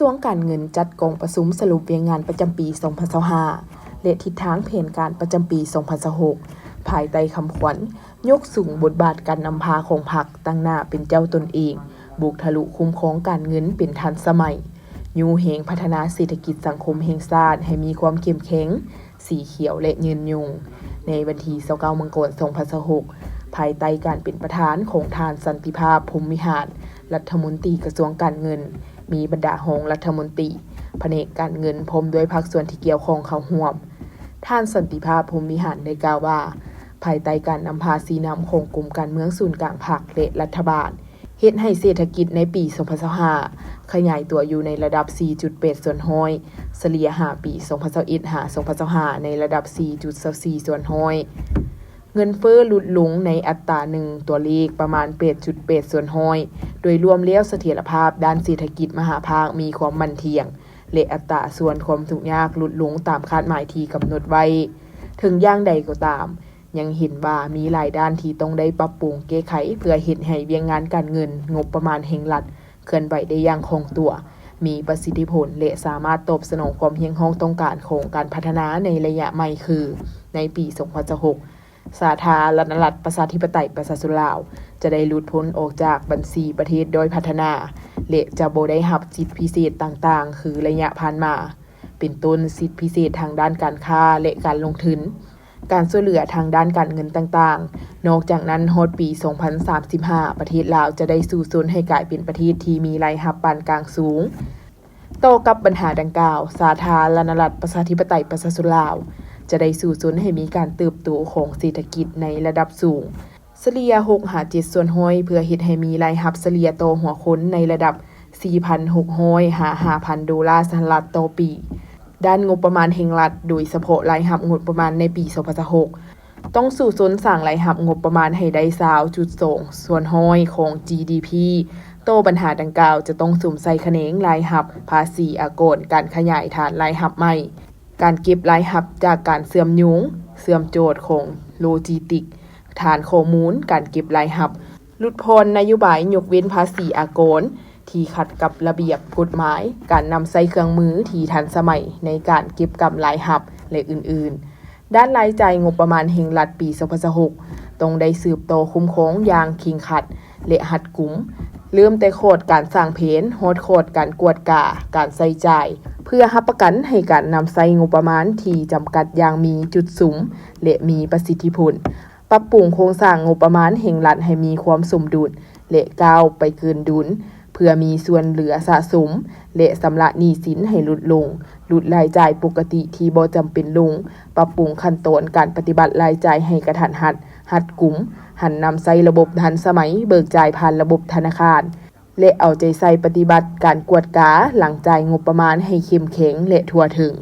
ກະຊວງການເງິນຈັດກອງປະຊຸມສະຫຼຸບວຽກງານປະຈຳປີສອງພັນຊາວຫ້າ ແລະ ທິດທາງແຜນການປະຈຳປີສອງພັນຊາວຫົກ ພາຍໃຕ້ຄຳຂວັນ ຍົກສູງບົດບາດການນຳພາຂອງພັກ, ຕັ້ງໜ້າເປັນເຈົ້າຕົນເອງ, ບຸກທະລຸຄຸ້ມຄອງການເງິນເປັນທັນສະໄໝ, ຍູ້ແຮງພັດທະນາເສດຖະກິດສັງຄົມແຫ່ງຊາດໃຫ້ມີຄວາມເຂັ້ມແຂງ, ສີຂຽວ ແລະ ຍືນຍົງ. ໃນວັນທີຊາວເກົ້າ ມັງກອນ ສອງພັນຊາວຫົກ ພາຍໃຕ້ການເປັນປະທານຂອງທ່ານ ສັນຕິພາບ ພົມວິຫານ ລັດຖະມົນຕີກະຊວງການເງິນ, ມີບັນດາຮອງລັດຖະມົນຕີ, ພະແນກການເງິນ ພ້ອມດ້ວຍພາກສ່ວນທີ່ກ່ຽວຂ້ອງເຂົ້າຮ່ວມ. ທ່ານ ສັນຕິພາບ ພົມວິຫານ ໄດ້ກ່າວວ່າ, ພາຍໃຕ້ການນຳພາຊີ້ນຳຂອງກົມການເມືອງສູນກາງພັກ ແລະ ລັດຖະບານ, ເຮັດໃຫ້ເສດຖະກິດໃນປີສອງພັນຊາວຫ້າ ຂະຫຍາຍຕົວຢູ່ໃນລະດັບສີ່ຈຸດແປດສ່ວນຮ້ອຍ, ສະເລ່ຍຫ້າປີ ສອງພັນຊາວເອັດ ຫາ ສອງພັນຊາວຫ້າ ໃນລະດັບສີ່ຈຸດຊາວສີ່ສ່ວນຮ້ອຍ. ເງິນເຟີ້ຫຼຸດລົງໃນອັດຕາໜຶ່ງຕົວເລກປະມານແປດຈຸດແປດສ່ວນຮ້ອຍ. ໂດຍລວມແລ້ວ, ສະຖຽນລະພາບດ້ານເສດຖະກິດມະຫາພາກມີຄວາມໝັ້ນທ່ຽງ ແລະ ອັດຕາສ່ວນຄວາມທຸກຍາກຫຼຸດລົງຕາມຄາດໝາຍທີ່ກຳນົດໄວ້. ເຖິງຢ່າງໃດກໍຕາມ, ຍັງເຫັນວ່າມີຫຼາຍດ້ານທີ່ຕ້ອງໄດ້ປັບປຸງແກ້ໄຂ ເພື່ອເຮັດໃຫ້ວຽກງານການເງິນ, ງົບປະມານແຫ່ງລັດ ເຄື່ອນໄຫວໄດ້ຢ່າງຄ່ອງຕົວ, ມີປະສິດທິຜົນ ແລະ ສາມາດຕອບສະໜອງຄວາມຮຽກຮ້ອງຕ້ອງການຂອງການພັດທະນາໃນໄລຍະໃໝ່ ຄື ໃນປີສອງພັນຊາວຫົກ ສາທາລະນະລັດ ປະຊາທິປະໄຕ ປະຊາຊົນລາວ ຈະໄດ້ຫຼຸດພົ້ນອອກຈາກບັນຊີປະເທດດ້ອຍພັດທະນາ ແລະ ຈະບໍ່ໄດ້ຮັບສິດພິເສດຕ່າງໆ ຄືໄລຍະຜ່ານມາ, ເປັນຕົ້ນ ສິດພິເສດທາງດ້ານການຄ້າ ແລະ ການລົງທຶນ, ການຊ່ວຍເຫຼືອທາງດ້ານການເງິນຕ່າງໆ. ນອກຈາກນັ້ນ, ຮອດປີສອງພັນສາມສິບຫ້າ ປະເທດລາວຈະໄດ້ສູ້ຊົນໃຫ້ກາຍເປັນປະເທດທີ່ມີລາຍຮັບປານກາງສູງ. ຕໍ່ກັບບັນຫາດັ່ງກ່າວ, ສາທາລະນະລັດ ປະຊາທິປະໄຕ ປະຊາຊົນລາວ ຈະໄດ້ສູ້ຊົນໃຫ້ມີການເຕີບໂຕຂອງເສດຖະກິດໃນລະດັບສູງ, ສະເລ່ຍຫົກຫາເຈັດສ່ວນຮ້ອຍ ເພື່ອເຮັດໃຫ້ມີລາຍຮັບສະເລ່ຍຕໍ່ຫົວຄົນໃນລະດັບສີ່ພັນຫົກຮ້ອຍຫາຫ້າພັນໂດລາສະຫະລັດຕໍ່ປີ. ດ້ານງົບປະມານແຫ່ງລັດ, ໂດຍສະເພາະລາຍຮັບງົບປະມານໃນປີສອງພັນຊາວຫົກ ຕ້ອງສູ້ຊົນສ້າງລາຍຮັບງົບປະມານໃຫ້ໄດ້ຊາວຈຸດສອງສ່ວນຮ້ອຍຂອງ ຈີດີພີ. ຕໍ່ບັນຫາດັ່ງກ່າວ, ຈະຕ້ອງສຸມໃສ່ຂະແໜງລາຍຮັບ, ພາສີອາກອນ, ການຂະຫຍາຍຖານລາຍຮັບໃໝ່, ການເກັບລາຍຮັບຈາກການເຊື່ອມໂຍງ, ເຊື່ອມຈອດຂອງໂລຈິສຕິກ, ຖານຂໍ້ມູນການເກັບລາຍຮັບ, ຫຼຸດຜ່ອນນະໂຍບາຍຍົກເວັ້ນພາສີອາກອນທີ່ຂັດກັບລະບຽບກົດໝາຍ, ການນຳໃຊ້ເຄື່ອງມືທີ່ທັນສະໄໝໃນການເກັບກຳລາຍຮັບ ແລະ ອື່ນໆ. ດ້ານລາຍຈ່າຍງົບປະມານແຫ່ງລັດປີສອງພັນຊາວຫົກ ຕ້ອງໄດ້ສືບຕໍ່ຄຸ້ມຄອງຢ່າງເຄັ່ງຄັດ ແລະ ຮັດກຸມ, ເລີ່ມແຕ່ຂອດການສ້າງແຜນ ຮອດຂອດການກວດກາການໃຊ້ຈ່າຍ, ເພື່ອຮັບປະກັນໃຫ້ການນຳໃຊ້ງົບປະມານທີ່ຈຳກັດຢ່າງມີຈຸດສຸມ ແລະ ມີປະສິດທິຜົນ. ປັບປຸງໂຄງສ້າງງົບປະມານແຫ່ງລັດໃຫ້ມີຄວາມສົມດຸນ ແລະ ກ້າວໄປເກີນດຸນ ເພື່ອມີສ່ວນເຫຼືອສະສົມ ແລະ ຊຳລະໜີ້ສິນໃຫ້ຫຼຸດລົງ, ຫຼຸດລາຍຈ່າຍປົກກະຕິທີ່ບໍ່ຈຳເປັນລົງ, ປັບປຸງຂັ້ນຕອນການປະຕິບັດລາຍຈ່າຍໃຫ້ກະທັນຮັດ, ຮັດກຸມ, ຫັນນຳໃຊ້ລະບົບທັນສະໄໝ, ເບີກຈ່າຍຜ່ານລະບົບທະນາຄານ ແລະ ເອົາໃຈໃສ່ປະຕິບັດການກວດກາຫຼັງຈ່າຍງົບປະມານໃຫ້ເຂັ້ມແຂງ ແລະ ທົ່ວເຖິງ.